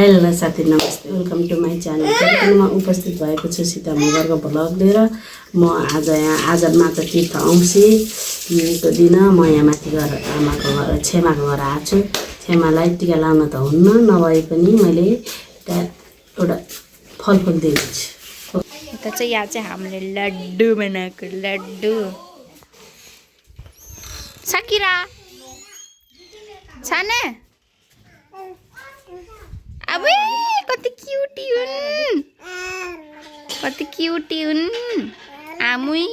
Hello साथी नमस्ते welcome to my channel कार्यक्रममा उपस्थित भएको छु सीता मगरको भ्लग लिएर म आज माता तीर्थ औँसीको दिन म यहाँ माथि गएर आमाको घर छेमाको घर आएको छु। छेमालाई टिका लाउन त हुन्न नभए पनि मैले एउटा फलफुल दिएको छु। यता चाहिँ यहाँ चाहिँ हामीले लड्डु बनाएको लड्डु सकिरा छाने अब कति क्युटी हुन् कति क्युटी हुन् आमुई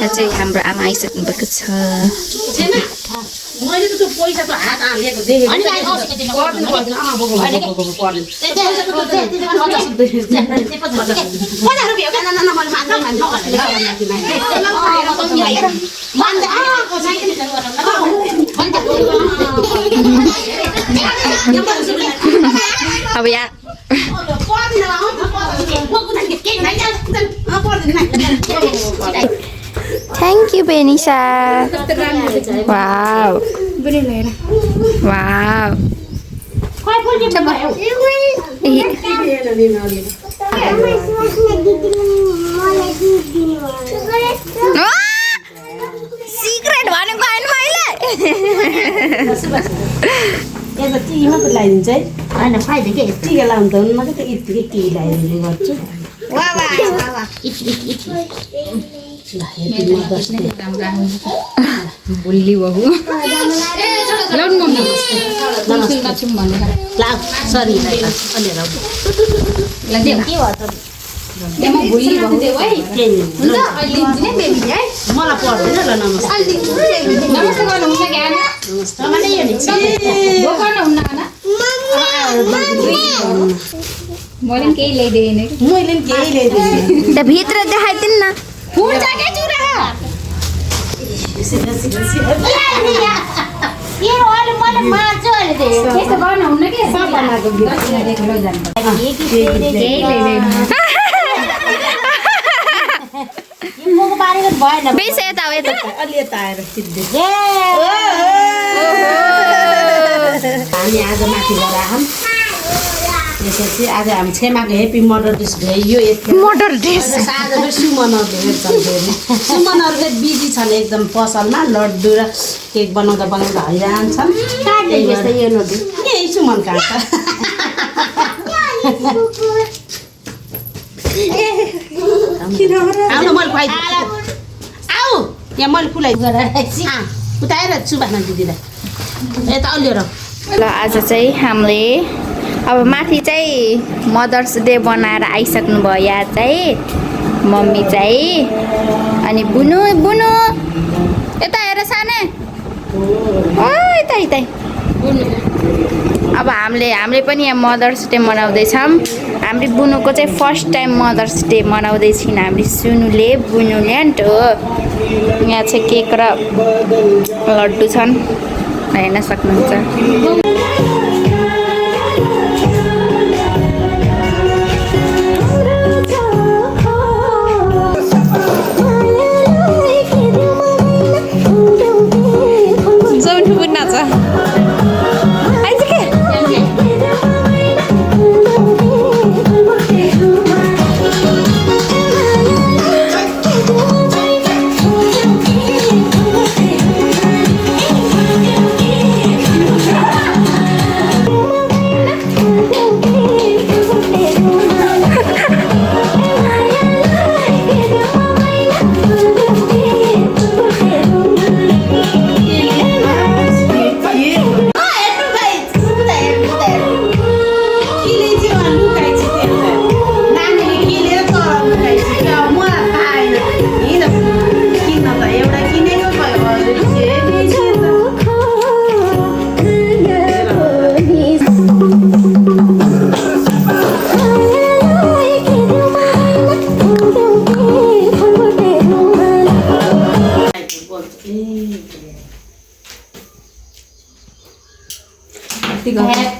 चाहिँ हाम्रो आमा आइसक्नु भएको छ। मैले त त्यो पैसा त हात हालेको देखेको अब यहाँ thank you Benisha. Wow wow secret भनेको होइन मैले टी मात्र लगाइदिन्छ है होइन फाइदा के टिका लाउनु त हुन्न मात्रै त यत्तिकै टी लगाइदिने गर्छु। बुल्ली बहू सरी मलाई पर्दैन ल मैले केही ल्याइदिएन मैले केही ल्याइदिएन त भित्र देखाइदिनु न हुन्छ के चुरा बेसी यता हो यता अलि यता आएर सिद्धि हामी आज माथि गएर आऊँ त्यसपछि आज हामी छेमाको हेप्पी मदर डेस भयो मदर डेस आज सुमनहरूले हेर्छन् फेरि सुमनहरू फेरि बिजी छन् एकदम पसलमा लड्डु र केक बनाउँदा हैरान्छन् यही सुमन कहाँ छ आउनु मैले खुवाइदिएँ आऊ यहाँ मैले खुलाइ उताएर छु भन दिदीलाई यता अलिएर ल आज चाहिँ हामीले अब माथि चाहिँ मदर्स डे बनाएर आइसक्नु भयो यहाँ चाहिँ मम्मी चाहिँ अनि बुनु बुनु यता हेर साने ओ यता यता अब हामीले पनि यहाँ मदर्स डे मनाउँदैछौँ। हाम्रो बुनुको चाहिँ फर्स्ट टाइम मदर्स डे मनाउँदैछौँ हामीले सुनुले बुनुले अन्त हो। यहाँ चाहिँ केक र लड्डु छन् हेर्न सक्नुहुन्छ।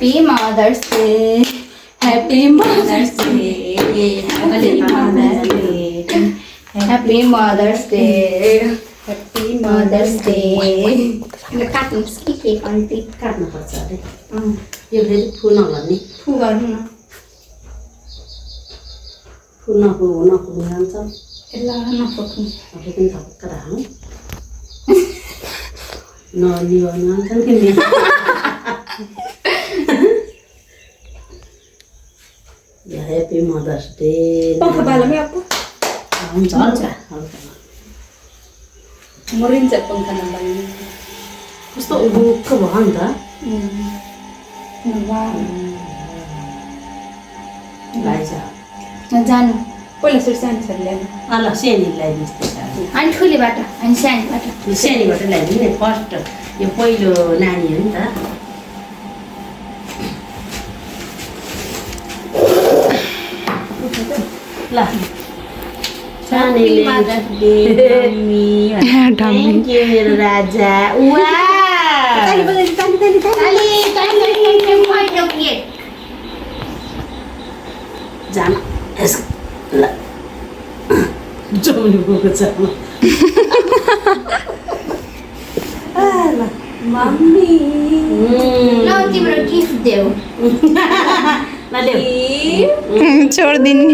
Happy Mother's Day. Happy Mother's Day. Happy Mother's Day. Happy Mother's Day. Happy Mother's Day काट्नुहोस् कि केक अन्टी काट्नुपर्छ अरे यो फेरि फुल नभन्ने फु गर्नु न फुल नफुल्नु जान्छ ल नफोक्नु सबै पनि थपक्क राख्नु नलिवाउनु जान्छ नि ह्याप्पी मदर्स डे पंखा बालमै अपु हुन्छ हल्का हल्का मरिन्छ पंखा नबाल्नु कस्तो उभुक्क भयो नि त भाइ जानु पहिला सुरु सानो छोरी ल्याउनु ल सानी ल्याइदिनुहोस् अनि ठुलीबाट अनि सानोबाट सानीबाट ल्याइदिनु नि फर्स्ट यो पहिलो नानी हो नि त ल थ्याङ्क यू मेरो राजा जान ल जम्नु गएको छ मम्मी ल तिम्रो गिफ्ट देऊ छोडिदिनु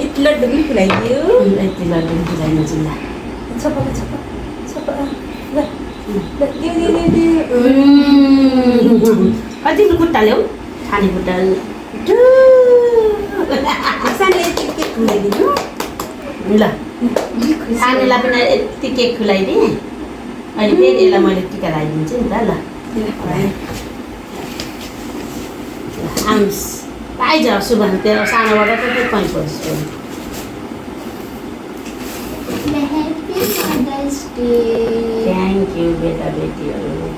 यति लड्डु पनि खुलाइदियो यति लड्डु खुलाइदिनु जिल्ला छपका छपका ल कति खुट्टा ल्याऊ खाने खुट्टा सानो यति केक खुलाइदिनु ल खानेलाई पनि यति केक खुलाइदिएँ अहिले फेरि यसलाई मैले टिका लगाइदिन्छु नि त ल आउनुहोस् आइज सुभान तेरो सानोबाट त कहीँ पस्छु थ्याङ्क यू बेटा बेटीहरू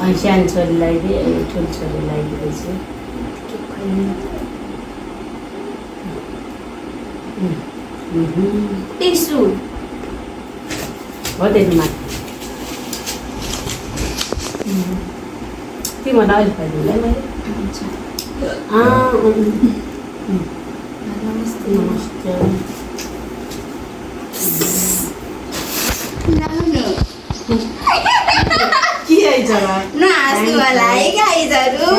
अनि सानो छोरीलाई दिएँ ठुलो छोरीलाई दिँदैछु टिसु हो त्यति माथि तिमीहरूलाई अहिले खुवाइदिउँला मैले नमस्ते नमस्ते के आइज नहाँसु होला है गाइजहरू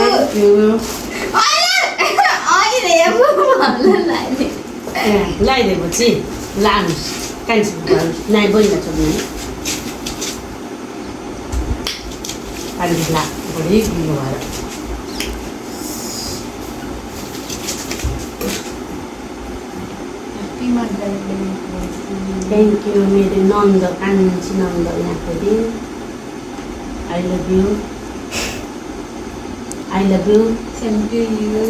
अहिले लगाइदिएपछि लानुहोस् कान्छी नाइ बहिनी छोड्नु अलिकति ला बढी गुलो भएर थ्याङ्क यू मेरो नन्द कान्छी नन्द यहाँको दिन I love you I love you same to you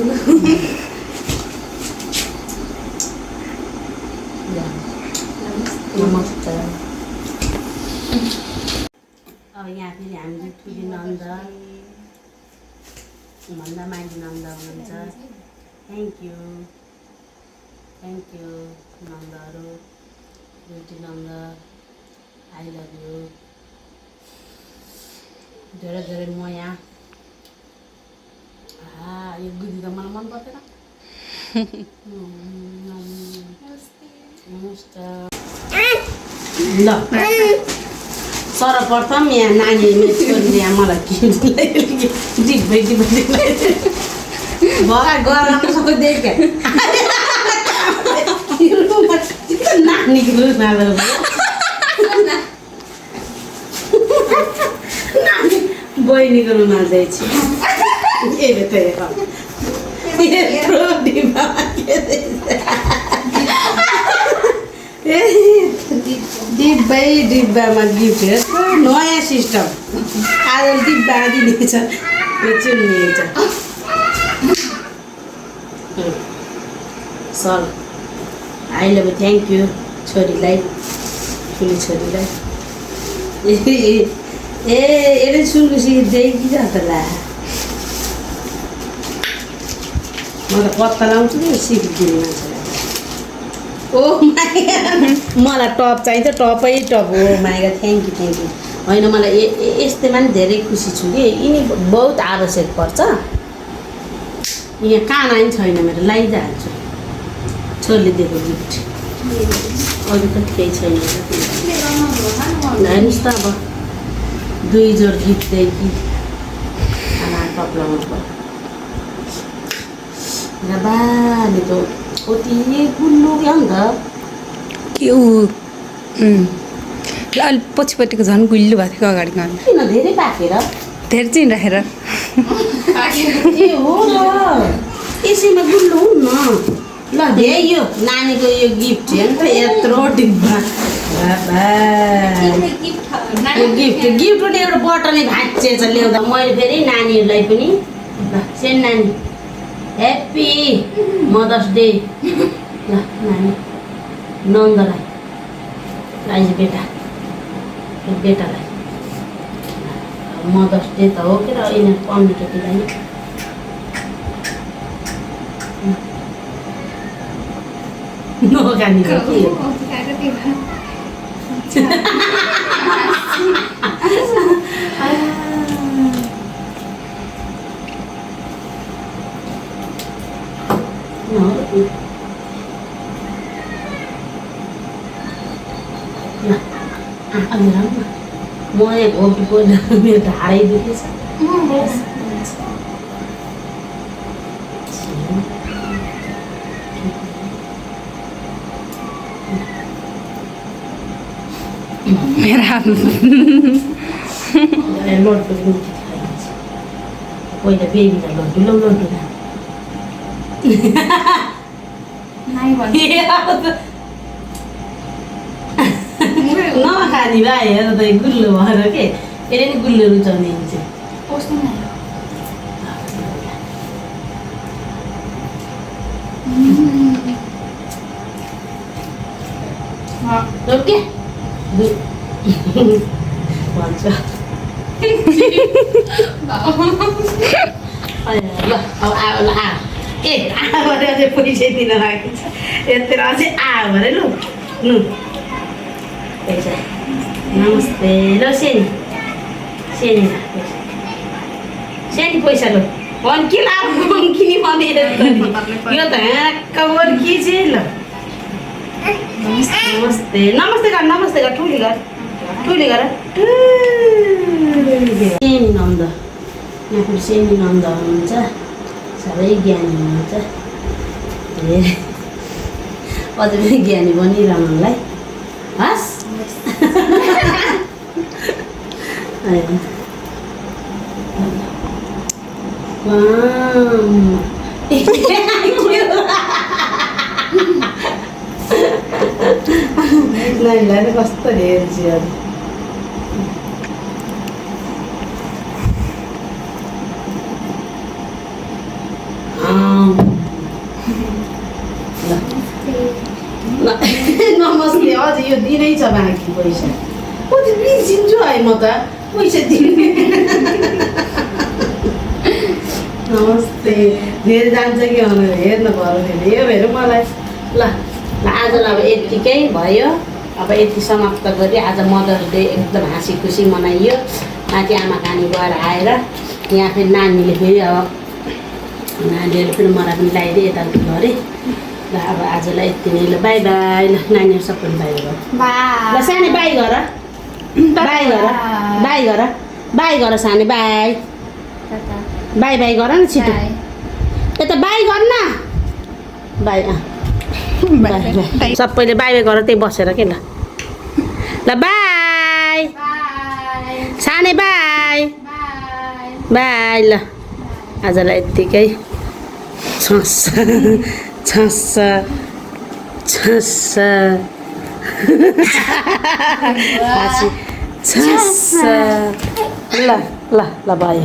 नमस्ते अब यहाँ फेरि हामीले ठुली नन्द भन्दा माइली नन्द हुनुहुन्छ थ्याङ्क यू नन्दहरू दुईटी नन्द आई लभ यू धेरै धेरै माया यो गुदी त मलाई मन पर्दैन नमस्ते ल सर्वप्रथम यहाँ नानी छोरीले यहाँ मलाई डिब्बै भगा गएर सबै देख्या नानीको रुचमा नानी बहिनीको रुममा जाइछु डिब्बामा गिफ्ट हेर्छ नयाँ सिस्टम आज डिब्बा दिनेछ यो चुन्ने sir I love thank you छोरीलाई ठुली छोरीलाई यसले सुनकुसी देखिरहेको ला म त पत्ता लाउँछु नि सिकिदिने मान्छेलाई ओ माइगा मलाई टप चाहिन्छ टपै टप हो माइगा थ्याङ्क यू होइन मलाई यस्तैमा पनि धेरै खुसी छु कि यिनी बहुत आवश्यक पर्छ यहाँ काना पनि छैन मेरो लगाइदिइहाल्छु छोरीले दिएको गिफ्ट अरू त केही छैन हेर्नुहोस् त अब 2 जोड गिफ्ट दिए कि खाना कपलाउनु पर्यो बाले त कति गुल्लो क्या नि त के ऊ अलि पछिपट्टिको झन् गुल्लो भएको थियो अगाडिको अन्त किन धेरै पाकेर धेरै चाहिँ राखेर ए हो र यसैमा गुल्लो हुन् न ल दे यो नानीको यो गिफ्ट हेर्नु त यत्रो डिब्बा यो गिफ्ट पनि एउटा बटनै भाँचिएछ ल्याउँदा मैले फेरि नानीहरूलाई पनि ल सेन नानी ह्याप्पी मदर्स डे ल नानी नन्दलाई आइज बेटालाई मदर्स डे त हो कि र यिनीहरू पढ्नु केटीलाई नखाने के म यहाँ घोप्टीको मेरो ढाडै दुखेछ मेरो हात लड्डु पहिला बेबीलाई लड्डु नखाने भए हेर त गुल्लो भएर के फेरि नि गुल्लो रुचाउने हुन्छ के भन्छ ल अब आयो ल आ ए आ भनेर अझै पैसा दिन लागेको छ यतिर अझै आ भने लु पैसा नमस्ते ल सेनी पैसा ल भन् के लाग्यो किनी भनेर यो त हाँक्क वर्की चाहिँ ल नमस्ते गर ठुली गर सेनी नन्द यहाँ सेनी नन्द हुनुहुन्छ साह्रै ज्ञानी हुनुहुन्छ अझै पनि ज्ञानी बनिरहनुलाई हस् नानीलाई कस्तो हेर्छु अब नमस्ते अझ यो दिनै छ बाँकी पैसा कति बिर्सिन्छु है म त पैसा दिने नमस्ते लिएर जान्छ कि हेर्नु पर्यो फेरि यो हेरौँ मलाई ल आजलाई अब यत्तिकै भयो अब यति समाप्त गरी आज मदर्स डे एकदम हाँसी खुसी मनाइयो माथि आमा कानी गएर आएर यहाँ फेरि नानीले फेरि अब नानीहरूले फेरि मलाई पनि लगाइदिए यताउति गरेँ ल अब आजलाई यति नै ल बाई बाई ल नानीहरू सबैले बाई गर ल सानो बाई गर सानो बाई गर न छिटो यता बाई गर न बाई सबैले बाई गर त्यही बसेर के ल बाई सानै बाई ल आजलाई यत्तिकै ल भयो